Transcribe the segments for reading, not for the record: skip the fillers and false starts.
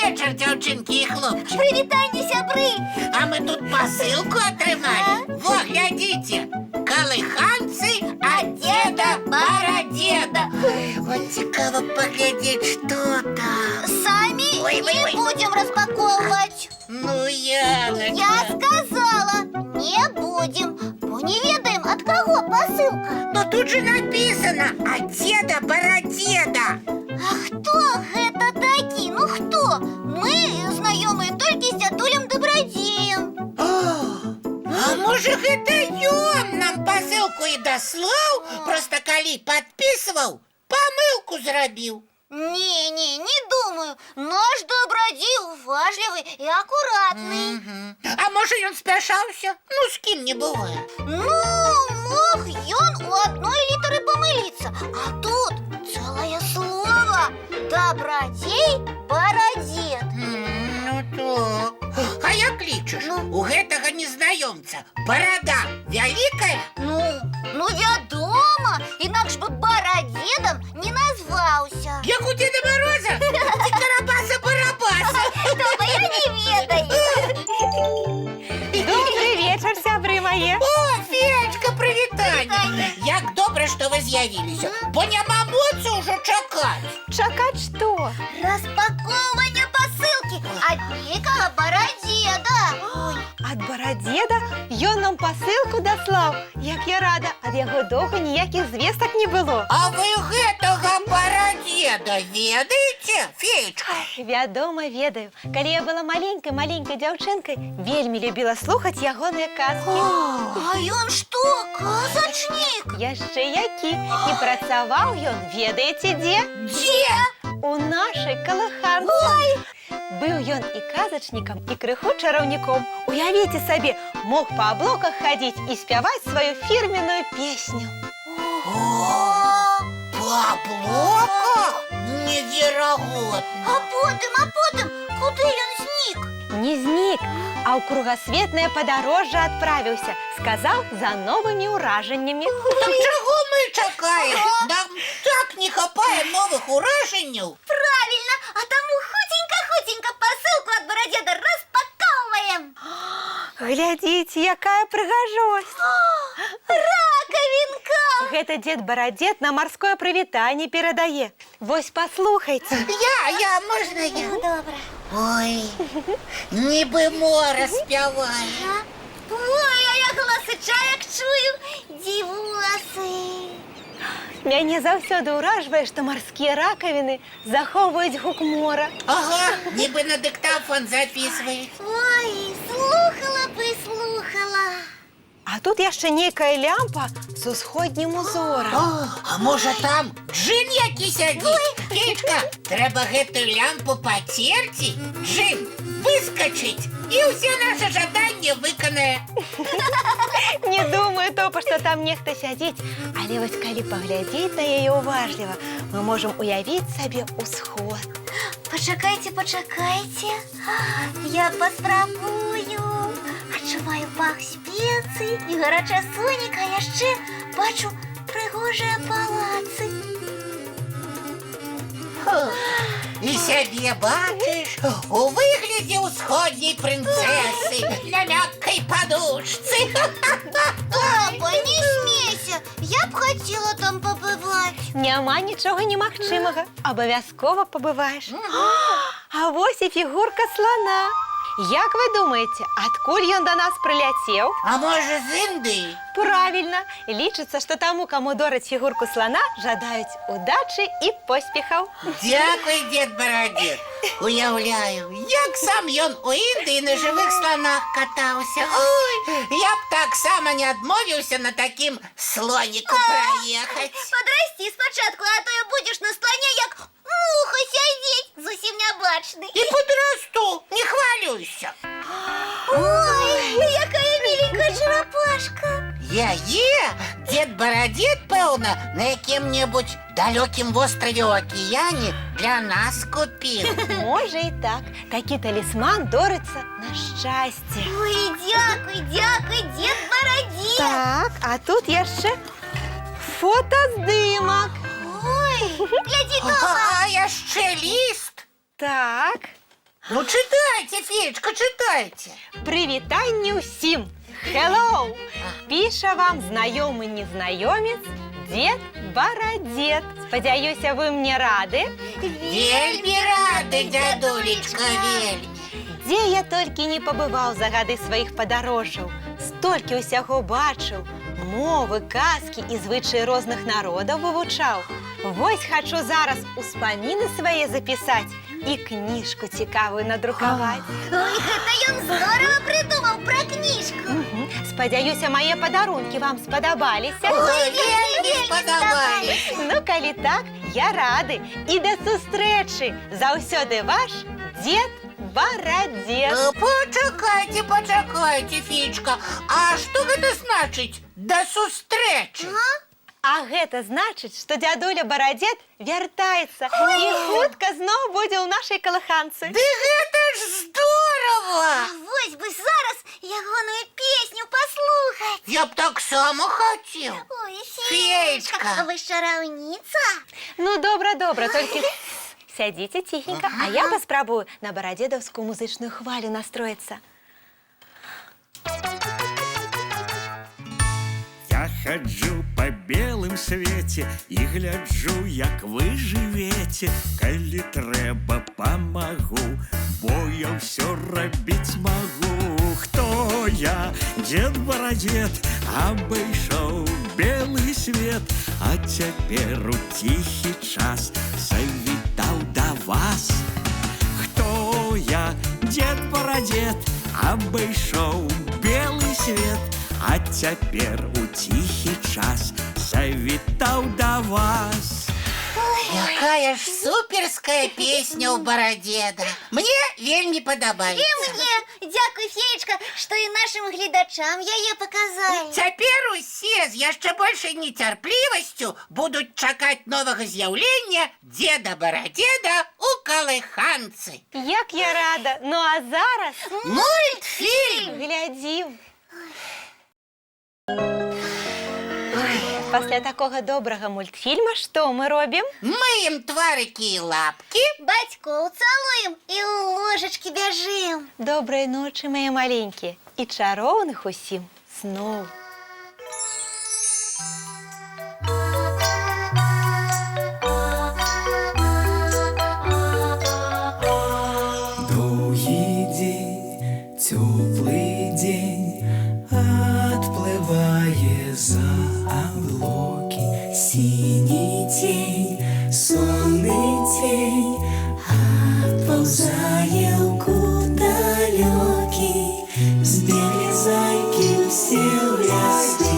Вечар, дзяўчынкі і хлопчыкі. Прывітанне, сябры! А мы тут пасылку атрымалі. Во, глядзіце. Калыханцы ад дзеда Барадзеда. Вот цікава паглядзець, што там. Самі Ой, ой, не ой. будзем распакоўваць. Ну, Яначка. Я сказала, не будзем, бо не ведаем, ад каго пасылка. Но тут жа напісана: ад дзеда Барадзеда. А хто гэта такі? Ну хто? Мы знаёмыя толькі з дзядулем Дабрадзеем. О, а можа, гэта ён нам пасылку і даслаў, проста калі падпісваў, памылку зрабіў. Не, не, не думаю. Наш Дабрадзей уважлівы і акуратны. Мгм. А можа, ён спяшаўся? Ну, з кім не бывае. Ну, мог ён у адной літары памыліцца. А тут цэлае слова. Дабрадзей Барадзед. Ну так. А як лічыш? Ну? У гэтага незнаёмца барада вялікая? Ну, вядома, інакш бы Барадзедам не назваўся. Як у Дзеда Мароза? Ці Карабаса Барабаса? Тома, я не ведаю. Добры вечар, сябры мае. О, феечка, прывітанне! Прывітанне. Як добра, што вы з'явіліся, бо няма моцы ўжо чакаць. Чакаць што? Распакоўванне пасылкі ад нейкага Барадзеда. Ой, Ад Барадзеда? Ён нам пасылку даслаў. Як я рада, ад яго доўга ніякіх звестак не было. А вы гэтага Барадзеда ведаеце, феечка? Вядома, ведаю. Калі я была маленькай-маленькай дзяўчынкай, вельмі любіла слухаць ягоныя казкі. А ён што, казачнік? Яшчэ які. І працаваў ён, ведаеце дзе? Дзе? У нашай калыханцы. Быў ён і казачнікам, і крыху чараўніком. Уявіце сабе, мог па аблоках хадзіць і спяваць сваю фірменную песню. О, па аблоках? Неверагодна. А потым, куды ён знік? Не знік, а ў кругасветнае падарожжа адправіўся, сказаў, за новымі ўражаннямі. Так чаго мы чакаем? Нам так не хапае новых уражанняў. Правільна, а таму хуценька-хуценька пасылку ад Барадзеда распакоўваем. Глядзіце, якая прыгажосць. Ракавінка! Гэта дзед Барадзед на марское прывітанне перадае. Вось паслухайце. Я, можна я? Ну, добра. Ой, нібы мора спявае. Ой, а я галасы чаек чую. Дзівосы. Мяне заўсёды ўражвае, што марскія ракавіны захоўваюць гук мора. Ага, нібы на дыктафон запісваюць. Ой, слухала бы, слухала. А тут яшчэ нейкая лямпа з усходнім узорам. О, а можа, там джын які сядзіць? Феечка, трэба гэтую лямпу пацерці, джын выскачыць, і ўсе нашы жаданні выканае. Не думаю, Топа, што там нехта сядзіць, але вось калі паглядзець на яе ўважліва, мы можам уявіць сабе ўсход. Пачакайце, пачакайце. Я паспрабую. Адчуваю пах спецый і гарачае сонейка, а яшчэ бачу прыгожыя палацы. І сябе бачыш у выглядзе ўсходняй прынцэсы на мяккай падушцы. Папа, не смейся. Я б хацела там пабываць. Няма нічога немагчымага. Абавязкова пабываеш. А вось і фігурка слана. Як вы думаеце, адкуль ён да нас прыляцеў? А можа, з Індыі? Правільна, лічыцца, што таму, каму дораць фігурку слана, жадаюць удачы і поспехаў. Дзякуй, дзед Барадзед. Уяўляю, як сам ён у Індыі на жывых сланах катаўся. Ой, я б таксама не адмовіўся на такім слоніку праехаць. Падрасці спачатку, а то і будзеш на слане, як муха сядзець, зусім нябачны. І падрасту, не хвалюйся. Ой, якая міленькая чарапашка. Яе дзед Барадзед, пэўна, на якім-небудзь далёкім востраве ў акіяне для нас купіў. Можа і так. Такі талісман дорыцца на шчасце. Ой, дзякуй, дзякуй, дзед Барадзед. Так, а тут яшчэ фотаздымак. Ой, глядзі, Тома. А яшчэ ліст. Так. Ну чытайце, Феечка, чытайце. Прывітанне ўсім! Hello! Піша вам знаёмы незнаёмец Дзед Барадзед. Спадзяюся, вы мне рады. Вельмі рады, дзядулечка, вельмі. Дзе я толькі не пабываў за гады сваіх падарожжаў, столькі ўсяго бачыў, мовы, казкі і звычаі розных народаў вывучаў. Вось хачу зараз успаміны свае запісаць і кніжку цікавую надрукаваць. Ой, гэта ён здорава прыдумаў пра кніжку. Мгм. Спадзяюся, мае падарункі вам спадабаліся. Ой, вельмі спадабаліся. Ну, калі так, я рады. І да сустрэчы! Заўсёды ваш Дзед Барадзед. Пачакайце, пачакайце, Феечка. А што гэта значыць? Да сустрэчы. А гэта значыць, што дзядуля Барадзед вяртаецца і хутка зноў будзе ў нашай калыханцы. Ды гэта ж здорава! А вось бы зараз ягоную песню паслухаць. Я б таксама хацеў. Ой, Феечка. Феечка, вы ж чараўніца? Ну, добра, добра, толькі сядзіце ціхенька, а я паспрабую на барадзедаўскую музычную хвалю настроіцца. Я хаджу па белым свеце і гляджу, як вы жывеце. Калі трэба, памагу, бо я ўсё рабіць магу. Хто я? Дзед Барадзед, абышоў белы свет, а цяпер у ціхі час завітаў да вас. Хто я? Дзед Барадзед, абышоў белы свет, а цяпер у ціхі час завітаў да вас. Якая ж суперская песня ў Барадзеда. Мне вельмі І падабаецца. мне. Дзякуй, Феечка, што і нашым гледачам яе паказалі. Цяпер усе з яшчэ большай нецярплівасцю будуць чакаць новага з'яўлення Дзеда Барадзеда ў калыханцы. Як я рада! Ну а зараз Мультфільм! глядзім. Ой, пасля такога добрага мультфільма што мы робім? Мыем тварыкі і лапкі. Бацькоў цалуем і ў ложачкі бяжым. Добрай ночы, мае маленькія, і чароўных усім сноў. Доўгі дзень, цёплы дзень адплывае за аблокі. Сіні цень, сонны цень адпаўзае ў кут далёкі. Збеглі зайкі ўсе ў лясы,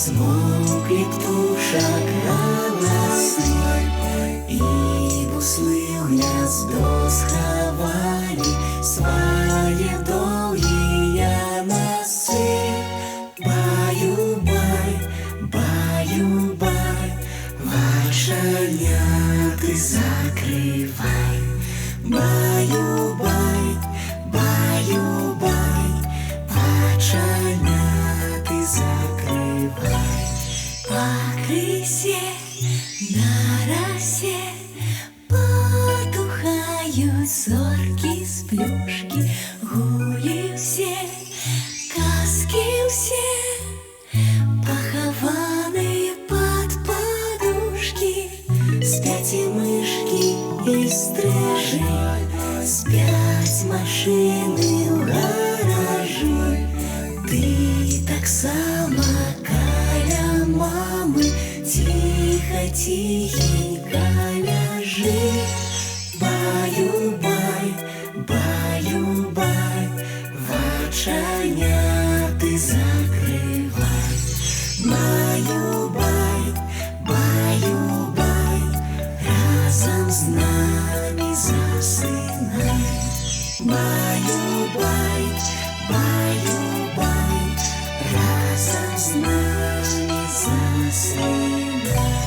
змоўклі птушак галасы. І буслы ў гняздо схавалі свае доўгія насы. Баю-бай, баю-бай, вачаняты закрывай. Баю-бай, баю-бай, вачаняты закрывай. Пакрысе на расе потухаюць зоркі сплюшкі, гулі ўсе, казкі ўсе, пахаваныя пад падушкі, спяць і мышкі і стрыжы, спяць машыны ў гаражы. Ты таксама каля мамы ціха, ціхенька ляжы. Баю-бай, баю-бай, вачаняты закрывай. Баю-бай, баю-бай, разам з намі засынай. Баю-бай, баю-бай, разам з намі засынай.